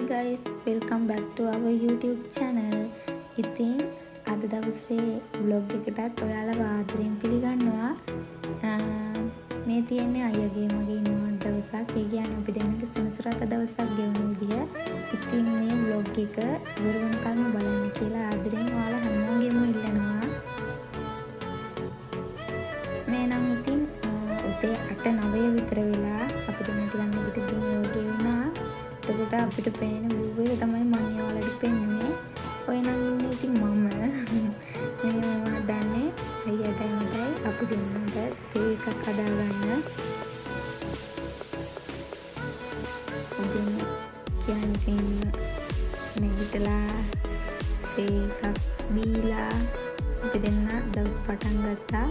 Guys, welcome back to our YouTube channel. ඉතින් අද දවසේ vlog එකටත් ඔයාලව ආදරෙන් පිළිගන්නවා. මේ තියෙන්නේ අයියාගේ මගේ නිවාඩු දවසක්. ඒ කියන්නේ අපි දෙන්නගේ සෙනසුරාදා දවසක් ගෙවුණු විදිය. ඉතින් මේ vlog එක ඉවර වෙනකල්ම බලන්න කියලා ආදරෙන් ඔයාලා හැමෝගෙම ඉල්ලනවා. මේ නම් ඉතින් උදේ 8 9 විතර වෙලා අපි දෙන්න ටිකක් නැගිටිද්දින් ඒ වගේ වුණා. එතකොට අපිට පේන view එක තමයි මං ඔයාලට පෙන්නුවේ. ඔය නම් ඉන්නේ ඉතින් මම. මේ මම හදන්නේ අයියටයි මටයි අපි දෙන්නට තේ එකක් හදාගන්න. ඉතින් කියන්නේ ඉතින් නැගිටලා තේ එකක් බීලා අපි දෙන්න දවස් පටන් ගත්තා.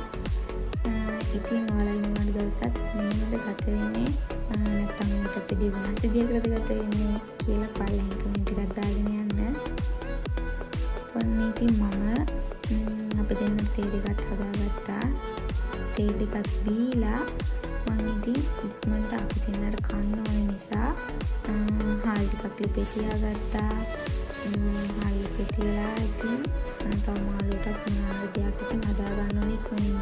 ඉතින් ඔයාලගේ නිවාඩු දවසත් මෙහෙමද ගත වෙන්නේ, නැත්නම් ඊටත් වැඩි වෙනස් විදියකටද ගත වෙන්නේ කියලා පල්ලෙන් කමෙන්ට් එකක් දාගෙන යන්න. ඔන්න ඉතින් මම අපි දෙන්නට තේ දෙකත් හදාගත්තා. තේ දෙකත් බීලා මං ඉතින් ඉක්මනට අපි දෙන්නට කන්න ඕන නිසා හාල් ටිකක් ලිපේ තියාගත්තා. හාල් ලිපේ තියලා ඉතින් තව මාළුවටත් මොනවා හරි දෙයක් ඉතින් හදාගන්න ඕනේ ඉක්මනින්ම.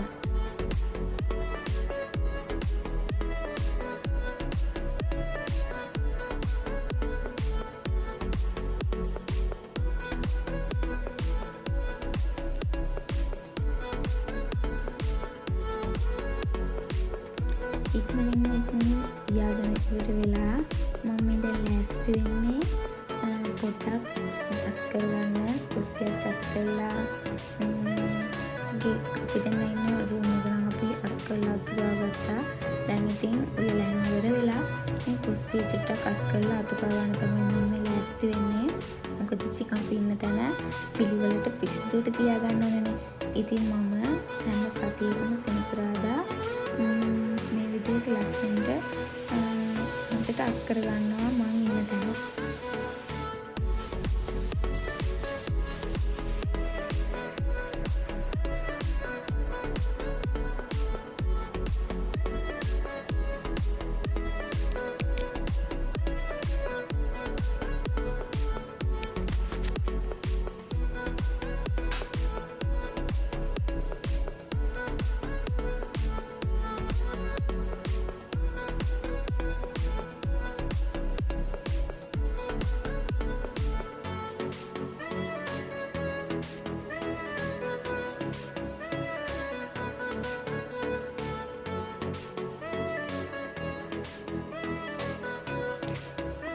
ඉක්මනින්ම ඉක්මනින් උයාගෙන ඉවර වෙලා මම මේ දැන් ලෑස්ති වෙන්නේ පොඩ්ඩක් අස් කරගන්න. කුස්සියත් අස් කරලා අපි දෙන්න ඉන්න රූම් එක නම් අපි අස් කරලා අතු ගාගත්තා. දැන් ඉතින් උයලා හැම ඉවර වෙලා මේ කුස්සිය චුට්ටක් අස් කරලා අතු ගා ගන්න තමයි මම මේ ලෑස්ති වෙන්නේ. මොකද ඉතින් අපි ඉන්න තැන පිළිවෙලට පිරිසිදුවට තියාගන්න ඕනේනේ. ඉතින් මම හැම සතියකම සෙනසුරාදා මේ විදිහට ලස්සනට හොඳට අස් කරගන්නවා මං ඉන්න තැන.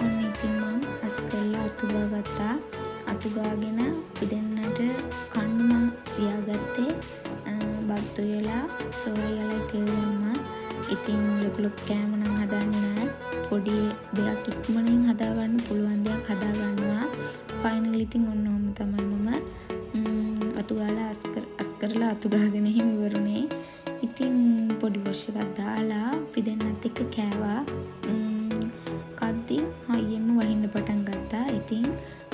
ඔන්න ඉතින් මං අස් කරලා අතු ගාගත්තා. අතු ගාගෙන අපි දෙන්නට කන්න මං උයාගත්තේ බත් උයලා සෝයලයි තෙල් දැම්මා. ඉතින් ලොකු ලොකු කෑම නම් හදන්නේ නෑ. පොඩි දෙයක් ඉක්මනින් හදාගන්න පුළුවන් දෙයක් හදාගන්නවා. ෆයිනල් ඉතින් ඔන්න ඔහොම තමයි මම අතු ගාලා අස් කරලා අතු ගාගෙන එහෙම ඉවරුනේ. ඉතින් පොඩි වොෂ් එකක් දාලා අපි දෙන්නත් එක්ක කෑවා. කද්දි හයියෙන්ම වහින්න පටන් ගත්තා. ඉතින්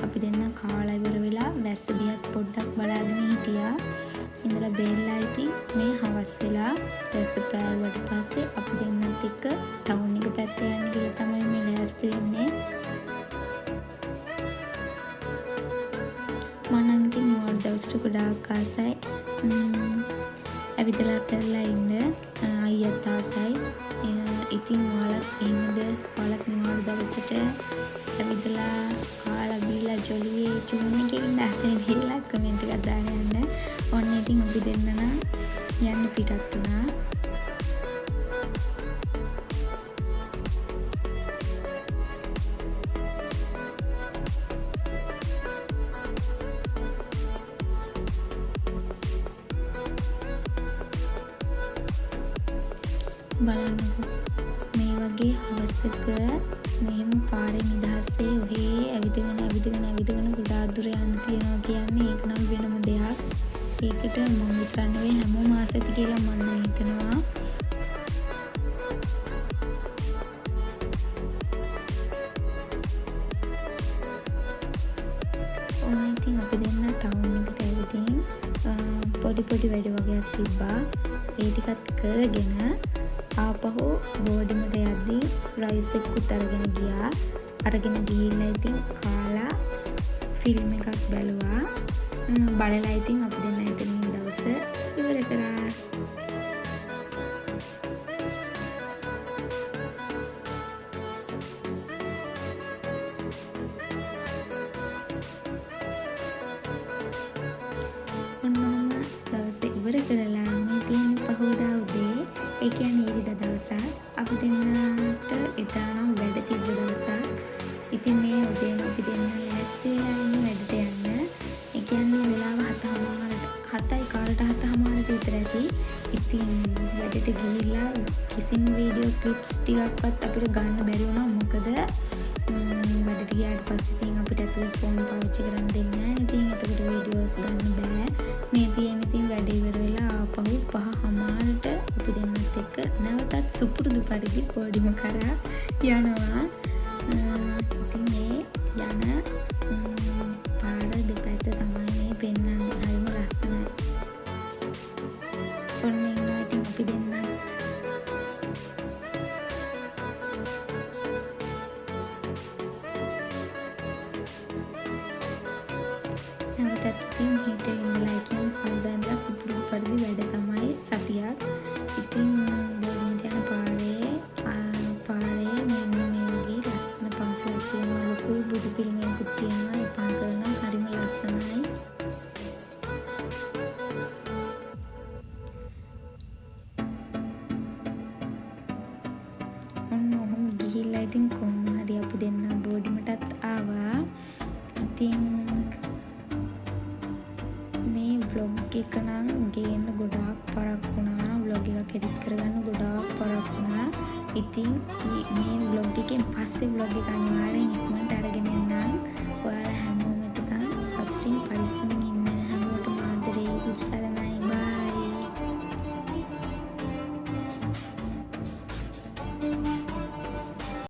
අපි දෙන්න කාලා ඉවර වෙලා වැස්ස දිහාත් පොඩ්ඩක් බලාගෙන හිටියා. ඉඳලා බේරලා ඉතින් මේ හවස් වෙලා වැස්ස පෑවුවට පස්සේ අපි දෙන්නත් එක්ක ටවුන් එක පැත්තේ යන්න කියලා තමයි මේ ලෑස්ති වෙන්නේ. මම නම් ඉතින් නිවාඩු දවසට ගොඩාක් ආසයි. ඇවිදලා කරලා ඉන්න අයියත් ආසයි. ඉතින් ඔයාලත් එහෙමද? ඔයාලත් නිවාඩු දවසට ඇවිදලා කාලා බීලා ජොලියේ චූන් එකේ ඉන්න ආසයි කියලා කමෙන්ට් එකක් දාන්න යන්න. ඔන්න ඉතින් අපි දෙන්න නම් යන්න පිටත් වුණා. බලන්නකෝ මේ වගේ හවසක මෙහෙම පාරේ නිදහසේ ඔහේ ඇවිදගෙන ඇවිදගෙන ඇවිදගෙන ගොඩාක් දුර යන්න තියෙනවා කියන්නේ ඒක නම් වෙනම දෙයක්. ඒකට මම විතරක් නෙවෙයි හැමෝම ආස ඇති කියලා මම නම් හිතනවා. ඔන්න ඉතින් අපි දෙන්න ටවුන් එකට ඇවිදින් පොඩි පොඩි වැඩ වගේක් තිබ්බා. ඒ ටිකත් කරගෙන ආපහු බෝඩිමට යද්දී රයිස් එකකුත් අරගෙන ගියා. අරගෙන ගිහිල්ලා ඉතින් කාලා ෆිල්ම් එකක් බැලුවා. බලලා ඉතින් අපි දෙන්න එතනින් දවස ඉවර කරා. ඔන්න දවස ඉවර කරලා මේ තියෙන පහුවදා උදේ, ඒ කියන්නේ ඉරිදා දවසක්, අපි දෙන්නාට ඉතාලම වැඩ තිබ්බ දවසක්. ඉතින් මේ උදේම අපි දෙන්න ලෑස්ති වෙලා ඉන්නේ වැඩට යන්න. ඒ කියන්නේ වෙලාව 7:15ට 7:15ට 7:30ට විතර ඇති. ඉතින් වැඩට ගිහිල්ලා කිසිම වීඩියෝ ක්ලිප්ස් ටිකක්වත් අපිට ගන්න බැරි වුණා. මොකද වැඩට ගියාට පස්සේ ඉතින් අපිට ඇතුලේ ෆෝන් පාවිච්චි කරන්න දෙන්නේ නැහැ. ඉතින් එතකොට වීඩියෝස් ගන්න බෑ. මේ තියෙන ඉතින් වැඩ ඉවර වෙලා ආපහු 5:30ට අපි දෙන්නත් එක්ක නැවතත් සුපුරුදු පරිදි බෝඩිම කරා යනවා. ඉතින් මේ යන පාර දෙපැත්ත තමයි මේ පෙන්වන්නේ. හරිම ලස්සනයි. ඔන්න ඉන්නවා ඉතින් අපි දෙන්නත්. නැවතත් ඉතින් හෙට ඉඳලා ඒ කියන්නේ සඳුදා ඉඳලා සුපුරුදු පරිදි වැඩ තමයි සතියක්. ඉතින් බෝඩිමට යන පාරේ මෙන්න මේ වගේ ලස්සන පන්සලක් තියෙනවා. ලොකු බුදු පිළිමයකුත් තියෙනවා. ඒ පන්සල නම් හරිම ලස්සනයි. ඔන්න ඔහොම ගිහිල්ලා ඉතින් කොහොම හරි අපි දෙන්නා බෝඩිමටත් ආවා. ඉතින් මේ ව්ලොග් එක නම් ගේන්න ගොඩාක් පරක් වුණා. ව්ලොග් එකක් එඩිට් කරගන්න ගොඩාක් පරක් වුණා. ඉතින් මේ ව්ලොග් එකෙන් පස්සේ ව්ලොග් එක අනිවාර්යෙන්